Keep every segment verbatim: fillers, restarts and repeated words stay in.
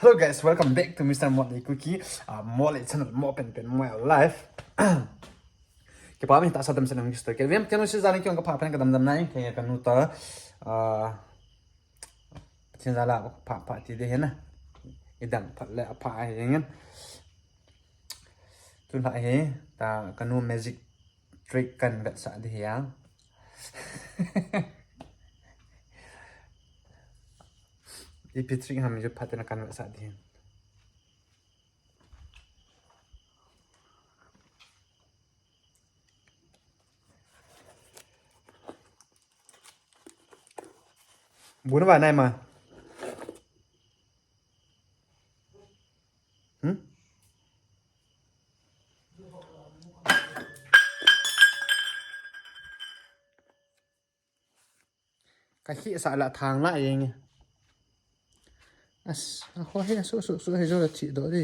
Hello guys, welcome back to Mister Motley Kuki. Uh, Motley channel, mo pen pen mo life. Kipa mi ta sa dam sa nang gusto. Ke vem ke no si jani ke ka pha pen ka dam dam nai ke ka nu ta. Uh, Chin jala pha pha ti de hena. Idang pha le pha ai ngen. Tun ha he ta ka nu magic trick kan vetsah di hi a. Ipi trick ham ju phaten kan vetsah di. Bun va nai ma. Hmm? Ka khi sa la thang la yeng. As, a ho he su su su he jo la thi do de.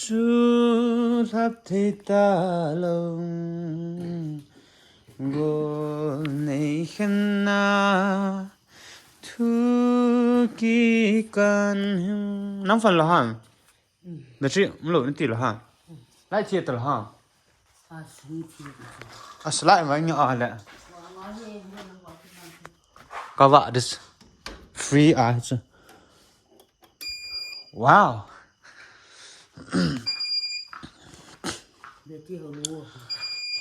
Sulhap thei talou, gol nei khen na thu kikan him. Nang fan lo ham? Na chi lo ni ti lo ham? Lai chi ta lo ham? Aslai ma ngi a le. Ka va this free a chu. Wow.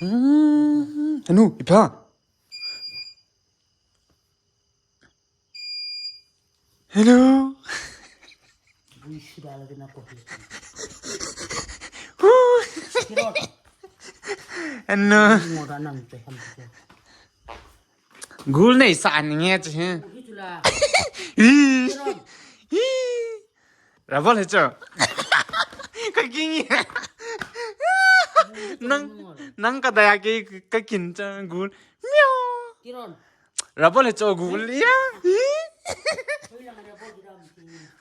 Hmm. Anu, ipa. Hello. Hello. Gul nei sa ni nge che. Rabol he cho. Ka king. Nang, nang ka daya ke ka kin cha gul. Miau. Rabol he cho gul ya.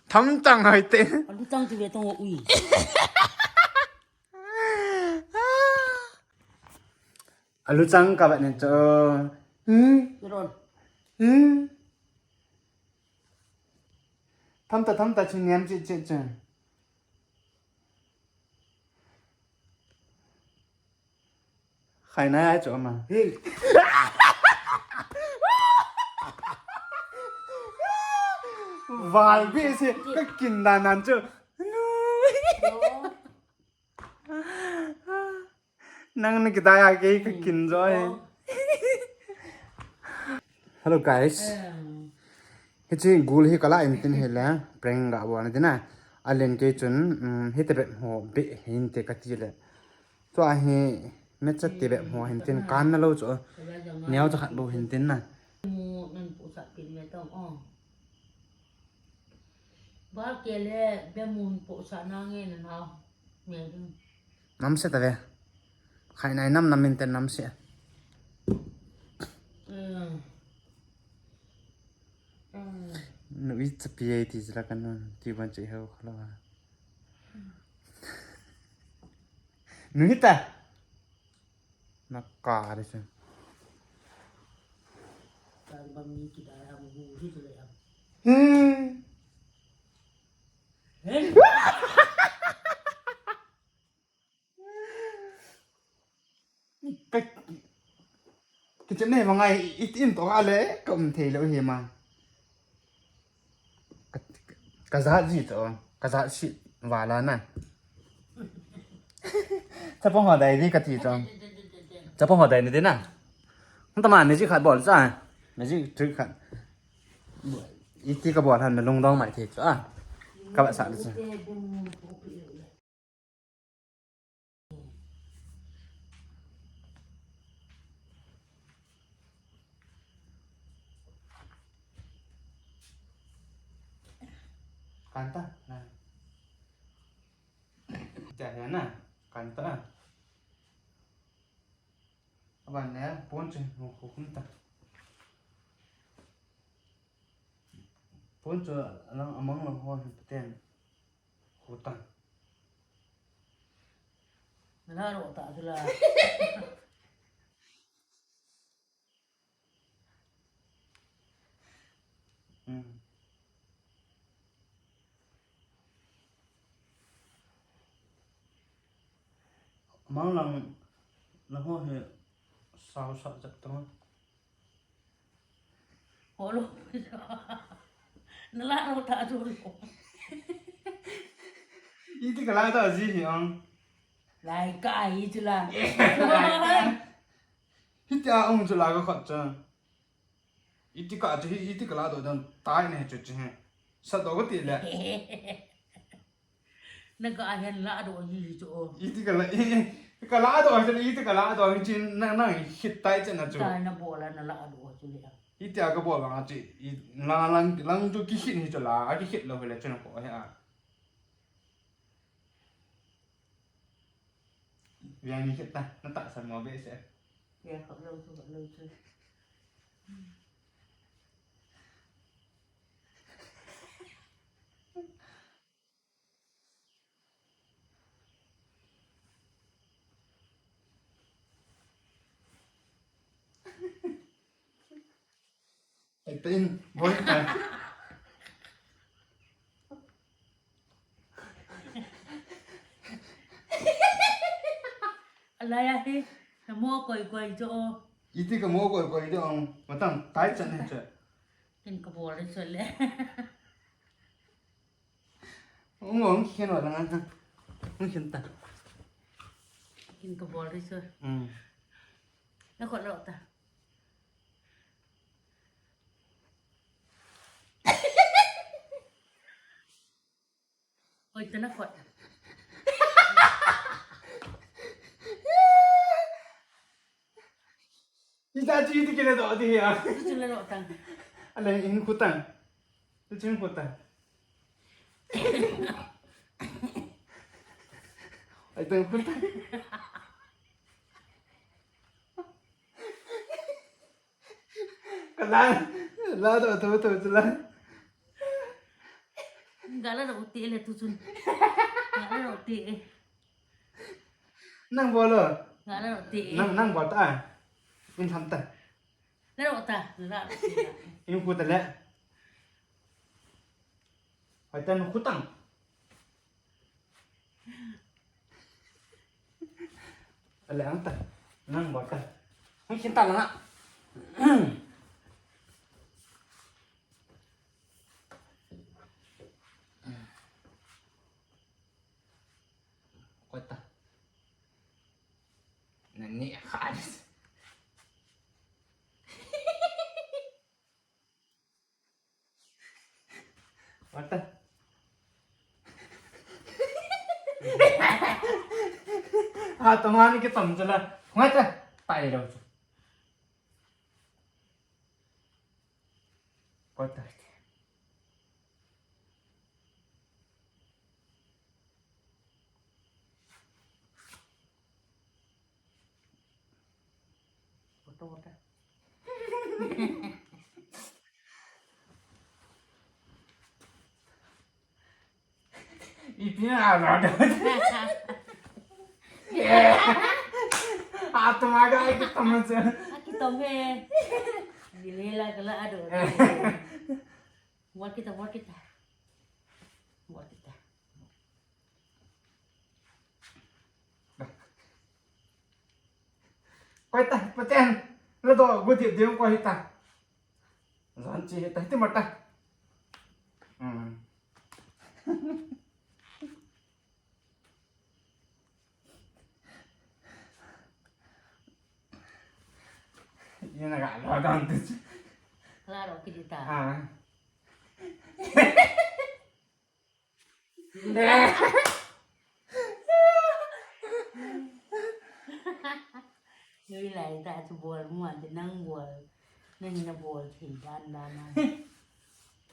Tham tang hai te. Alu tang tu ve tong ui. Alu chang ka va ne cho. Hmm. Kiron. Hmm. Tham ta, tham ta, chu niam chi chi chi. Khai nai ai chu ama. Val be se ka kin da nan chu. Nang ni kita ya ke ka kin jo he. Hello guys. Hichi gul hi kala intin hi le prank ga bol na dina. Alen ke chun, um, hite bep ho be hin te ka ti le. Tua hi mecha te bep ho hin tin kan na lo chu. Neo cha khat lo hin tin na. Mu nan pu sa pin me tong o. Ba ke le be mun pu sa na nge na na. Namse ta ve. Khai nai nam nam min ten namse. Nu i cha pi ai ti jala kan nu ti ban che ho khala. Nu i ta. Na ka de se. Hmm. Ka, ka chim nei mangai i tin to ale ka um thei lo hi ma. Ka, ka za ji to, ka za si vala na. Chapang ho dai di ka ti to. Chapang ho dai ni di na. Hung ta ma ni ji khat bol sa. Ni ji trick khat. Iti ka bol han na lungdong mai thei chu a. Ka va sa le chu. Kanta na. Tia hian a, kanta a. Aban le, pon chu, hu, hu, khum ta. Pon chu, alang, amang lang ho, paten. Hu ta. Nala ro ta chu la. Hmm. Mang lang, lang ho hi sao sa jat tong. Ho lo. Nala ro ta chu lo. Iti kala ta ji hi ang. Lai ka ai chu la. Hiti a ong chu la ka khot chu. Iti ka chu hi, iti kala do dan tai ne chu chu hi. Sa do ko ti le. Na ka hen la do ji chu o. Iti kala, i, i, kala do chu, iti kala do chin na, na hit tai chen na chu. Tai na bola nala do chu le. Iti a ka bola chu, i, la lang, lang chu ki hit hi chu la, a ki hit lo le chu na ko he a. Viang ni kita, na ta sa mo be se. Ya, kap lo chu, kap lo chu. Ai, tin, boy, ta. Alai ahi, na mo koi koi jo. Iti ka mo koi koi jo, matang tai chan he che. Kin ka bol ri chole. Ung ung khen wa lang an. Ung khen ta. Kin ka bol ri chole. Mm. Na khot lo ta. Oi, ta na khot. Ita chu iti kile do di ya. Tu chu le lo tang. Ale in khutang. Tu chu khutang. Ai tang khutang. Kalan, la do to to la. Gala do te le tu chun. Gala do te. Nang bol lo. Gala do te. Nang, nang bol ta. In tham ta. La do ta, la do te. In khu ta le. Hai tan khu tang. Ale ang ta. Nang bol ta. Hung khin ta la. Koi ta. Na ni kha. What the? Ha, tumani ke tam chala. What the? Pai lo. What the? Photo, photo. Ipi na lo do. Atma ga ai kitom che. Akitom he. Bilela kala ado. Buat kita, buat kita. Buat kita. Koi ta, paten. Lo do, gudi, diong koi ta. Zan chi ta, hiti mata. Hmm. Ina ga lo dang tu. Claro, kita. Ah. Yoi lai ta chu bol mu an nang bol. Nang na bol thei dan dan na.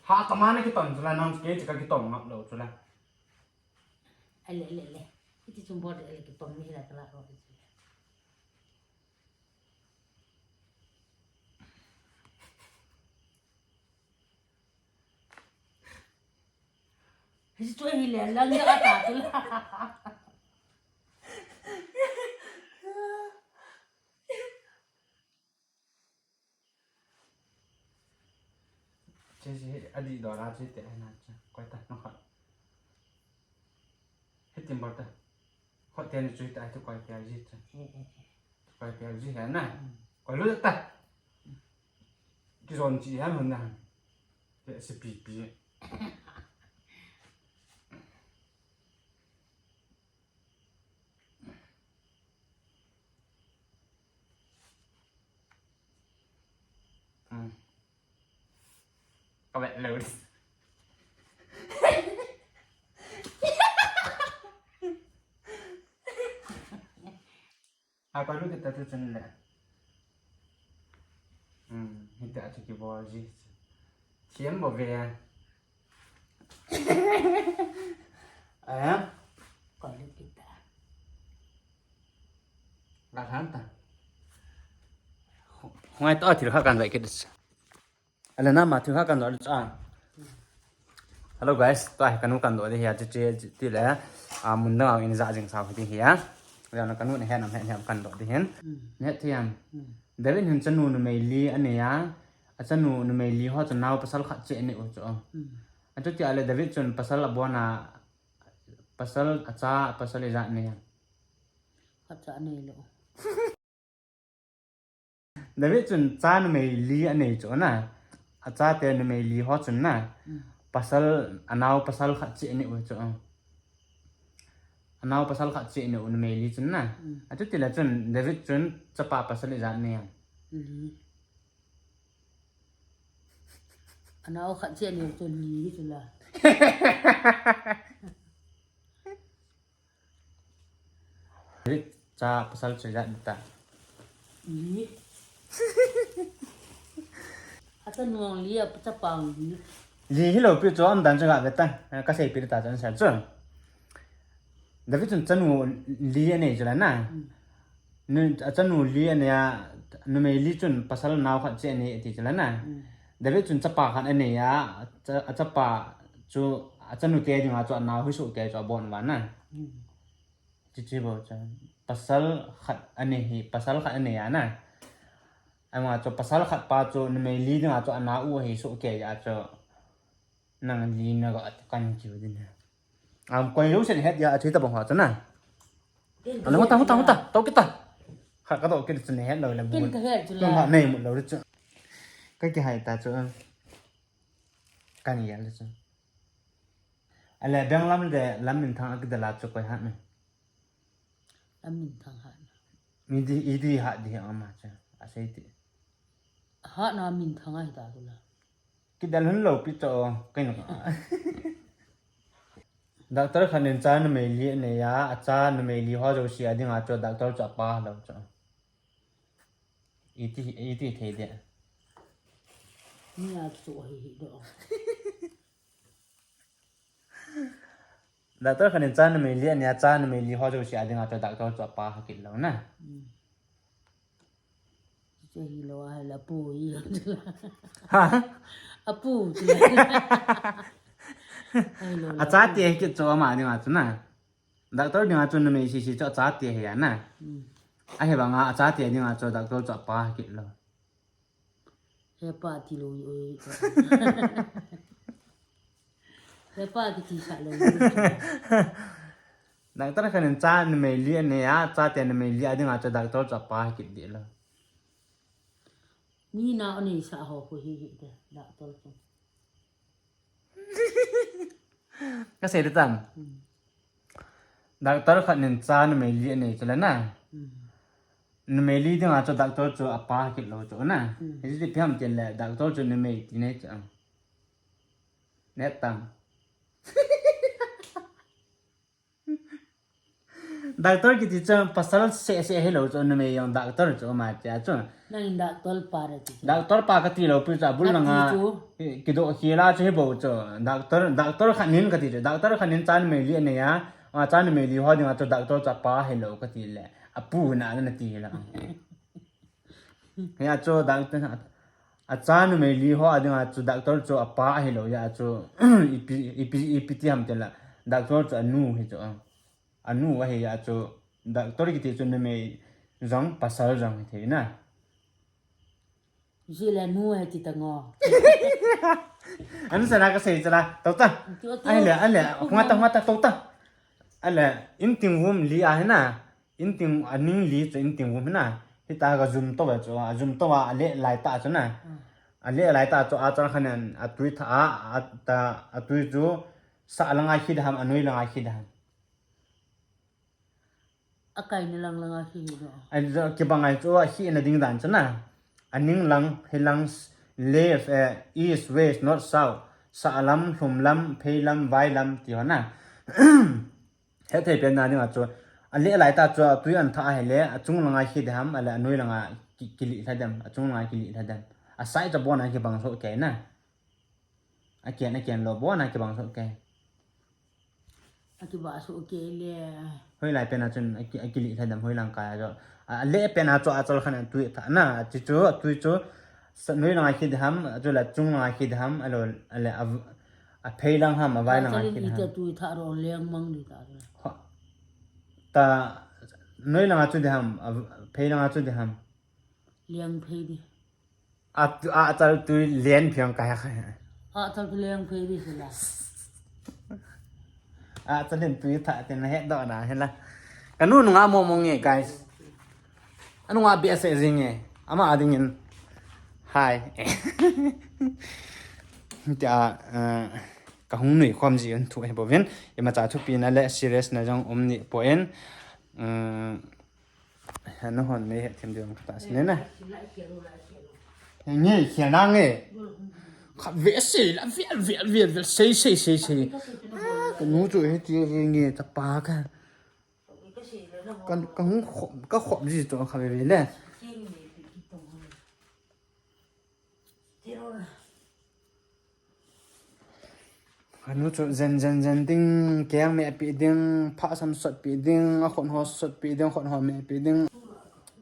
Ha, tamana kiton chula, nang kei chika kiton ngap lo chula. Ale, ale, ale. Iti chun bor ale kiton mi la kala ro. Hichu hi le lang ya ata chula. Che, che, adi do la che te ai na che. Koi ta, no kha. Hitin bor ta. Kho te ni chui ta, tu koi pia ji ta. Eh, eh, eh. Tu koi pia ji ha na. Mm. Koi lu ta. Ki ron chi ha mun na. Te si pi pi. Ka vet lou. Ha, ka lu kita tu chun le. Hmm, hita chu kibol ji. Siam bo ve. Aya. Ka lu kita. La han ta. Ngai to thil kha kan vai kit. Alena ma thil kha kan dot a. Hello guys, tua hi kanu kan dot di hi a, che che ti le. A, mun dang in ja jing sao di hi a. Ya na kanu ne he nam he he kan dot di hin. Mm. Ne thiam. Mm. David hin chanu numei li anei a. A chanu numei li ho chu nao pasal khat che anei u chu. Mm. A chuti a le David chun pasal abon a, pasal acha, pasal ijat anei a. Khat cha anei lo. David chun cha numei li anei chu na. Acha te numei li ho chun na. Mm. Pasal, anao pasal khat che anei u chu. Anao pasal khat che anei u numei li chun na. Mm. A chuti le chun David chun chapa pasal ijat anei a. Li. Anao khat che anei u chu li hi chu la. Cha pasal chu ijat ta. Li. Acha nuang li, acha pang li. Li hi lo pi chu um dan chu ga ve ta. Ka sei pi ta chan sa chu. David chun chanu li anei chu la na. Mm. Nu, achanu li anei a, numei li chun pasal nao khat che anei ti chu la na. Mm. David chun chapa khat anei a, cha, achapa chu achanu te dinga chu anao hi soh kei chu abon uva na. Mm. Chi chi bo chu. Pasal khat anei hi, pasal khat anei a na. Ama chu pasal khat pa chu numei li dinga chu anao u hi soh kei a chu. Nang li na ga at kan kiu din ha. Am koi lo sen het ya a chui ta bang ha chu na. Ana hota, hota, hota. Tau kita. Ha ka tau kita chu ne het lo le bu. Ken ka het chu la. Tun ha nei mu lo chu. Ka ki hai ta chu. Kan ya le chu. Ale bang lam de lam min thang a ki da la chu koi ha me. Lam min thang ha na. Mi di, i di ha di ha ma chu. A sei ti. Ha na min thang a hi ta chu la. Kidal hun lo pi chu, kei no. Doctor khat in cha numei li anei a, acha numei li ho jouse a dinga chu doctor chu apa lo chu. Iti, iti thei de. Ni a chu hi hi do. Doctor khat in cha numei li anei a, cha numei li ho jouse a dinga chu doctor chu apa ha kit lo na. Mm. Che hi lo a la pu hi. Ha? Apu chu la. Ai lo la. Acha te hi kit chu ama dinga chu na. Doctor dinga chu numei sisi chu acha te hi a na. Mm. Ahi banga acha te dinga chu doctor chu apa ha kit lo. Hepa ti lo oi. Hepa kiti sa lo. Doctor khat in cha numei li anei a, cha te numei li a dinga chu doctor chu apa ha kit di lo. Mi na anei sa ho ko hi hi de, doctor chu. Ka sei de tam. Hmm. Doctor khat in cha numei li anei chu la na. Hmm. Numei li dinga chu doctor chu apa ha kit lo chu na. Hmm. Hi ti phiam tin le doctor chu numei ti nei chu. Net tam. Doctor kiti chu pasal seh seh hilou chu, numei jong doctor chu ama tia chu. Nangin doctor pa ra ti chu. Doctor pa kati lou pi chu, abul langa. Kati chu. Kidoh khel a chu hibou chu. Doctor, doctor khat nin kati chu. Doctor khat nin chanumei li anei a. A chanumei li ho dinga chu doctor chu apa hilou kati le. Apu na na ti la. Hia chu doctor, achanumei li ho a dinga chu doctor chu apa hilou, hia chu ipi, ipi, ipi ti ham tile, doctor chu anu hi chu, anu ahi, hia chu doctor kiti chu numei jong pasal jong hi thei na. Jile nu ahi ti tango. Anu sana kasei chala, tauta. Tauta. Ahile, ahile, hunga ta, hunga ta, tauta. Ahile, in tingvum li ahi na. In ting, aning li chu in tingvum hina. Hita ka jum to ve chu, ajum to a, ale lai ta chu na. Ale lai ta chu, achal khan in atui tha a, ata, atui chu sa langa khi dam, anoi langa khi dam. Akai ni lang langa khi hi do. Ai chu kibang ai chu, akhina ding dan chu na. Aning lang, hi lang, left, eh, east, west, north, south. Sa lam, lhum lam, phei lam, vai lam, ti ho na. Hethei pen na dinga chu, ale lai ta chu, atui an tha ahile, achung langa khi dam, ale anoi langa ki, kili lha dam, achung langa kili lha dam. Asai cha bon a kibang so kei na. Aken, aken lou bon a kibang so kei. Akibang so kei le. Hoilai pen a chun, aki, akili lha dam, hoilang kai a chu. A, ale pen a chu, achal khan atui tha na, ati chu, atui chu, sa, noi langa khi dam, achu le chung langa khi dam, alo, ale, a, aphei lang ham, avai langa khi dam. Ita tui tha ro leng mang di ta. Ho. Ta, noi langa chu dam, aphei langa chu dam. Leng phei di. A, a, achal tui len phiang kai khai. Achal tui leng phei di sila. Achal len tui tha te na he do na he la. Kanu nunga mo mo nge, guys. Anu nga be se jing e. Ama ading in. Hi. Tia, eh, ka hung nui khom ji un thu he bovin. Ima cha thupi na le serious na jong um ni po in. Um, Hanu hon me he them diong ta sine na. Nge, khel na nge. Kha ve se la, ve, ve, ve, ve, sei, sei, sei, sei. Ah, kanu chu he ti ve nge ta pa ka. Ka, ka hung khop, ka khop ji to kha ve ve le. Kanu chu jen, jen, jen ding, keng meh pi ding, phasam sot pi ding, akhut ho sot pi ding, khut ho meh pi ding.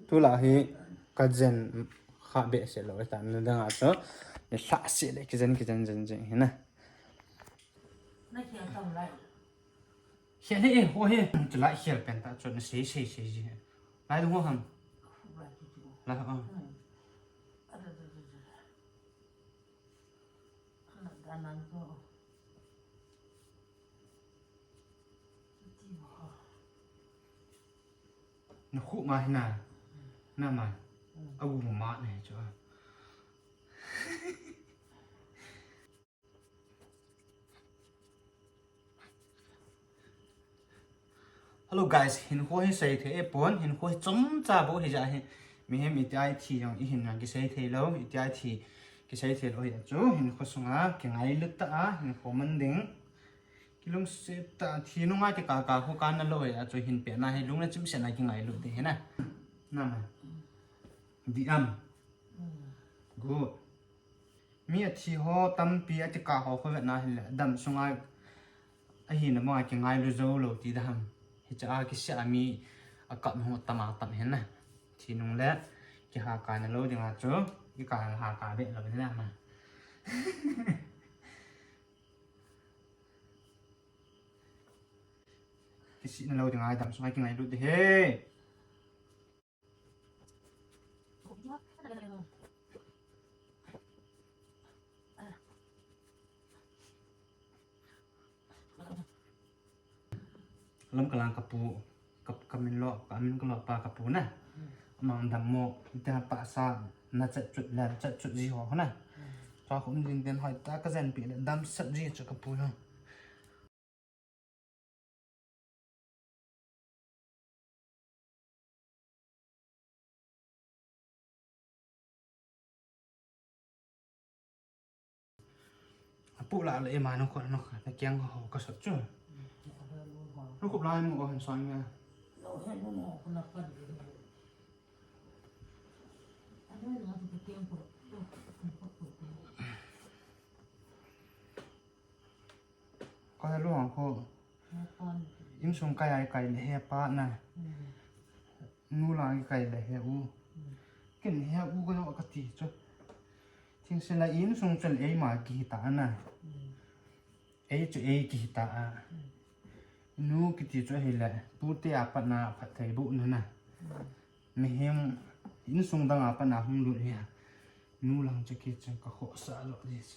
Tula hi ka jen kha be se lo ta na dang a chu. Ni hla se le ki jen, ki jen, jen, jen hi na. Na khel tam lai. Khel hi, eh, ho hi. Chu lai khel pen ta chu na sei, sei, sei ji. Lai du ho ham. Lai ha. Na khu ma hi na. Na ma. A gu ma na hi chu. Hello guys, hinkho hi sei thei e pon, hinkho hi chomcha bou hi ja hi. Mihem iti a thi jong i hin jong kisei thei lou, iti a thi kisei thei lou hi a chu, hinkho sunga kingailut ta a, hinkho man ding. Kilungset ta, thi nunga kikah kah khu kana lou hi a chu hin pe na hi lung le chimset na kingailut ding hi na. Na ma. Di am. Good. Mi athi ho tampi ati kah ho khu vetna hile, dam sunga ahina banga kingailu jou lou ti da ham. Hicha a kisih a mi akap ho tam a tam hin na. Thi nung le, kiha kana lou dinga chu, i ka ha ka be lou dinga ma. Kisih na lou dinga dam sunga kingailu di he. Lam kalang kapu, kap-, kamin lo, kamin kalo pa kapu na. Amang dam mo, ita pa sa, na chat chut, la chat chut ji ho na. Ka kum jing den hoi ta ka jen pi le dam sat ji chu kapu lo. Apu la le ema no ko no ka kiang ho ka sot chu. Lu kup lai mu o han soi nga. Ka lu ang ko. Insung kai ai kai le he pa na. Nu lang kai le he u. Ken he u ko ka ti chu. Thing se la insung chu le ei ma ki ta na. Ei chu ei ki ta a. Nu kiti chu hi le. Pu te a pa na phat thei bu na na. Mihem insung dang a pa na hung lut hi a. Nu lang chu ki chu ka kho sa lo dis.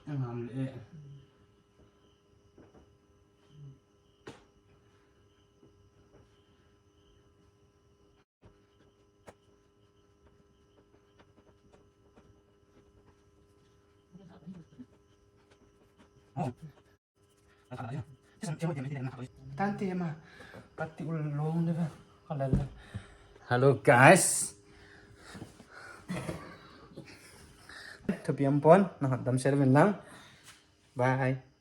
Angam le. Tante ma, pati ul long de ba. Hello guys. Thupi ampon, na dam share vin lang. Bye.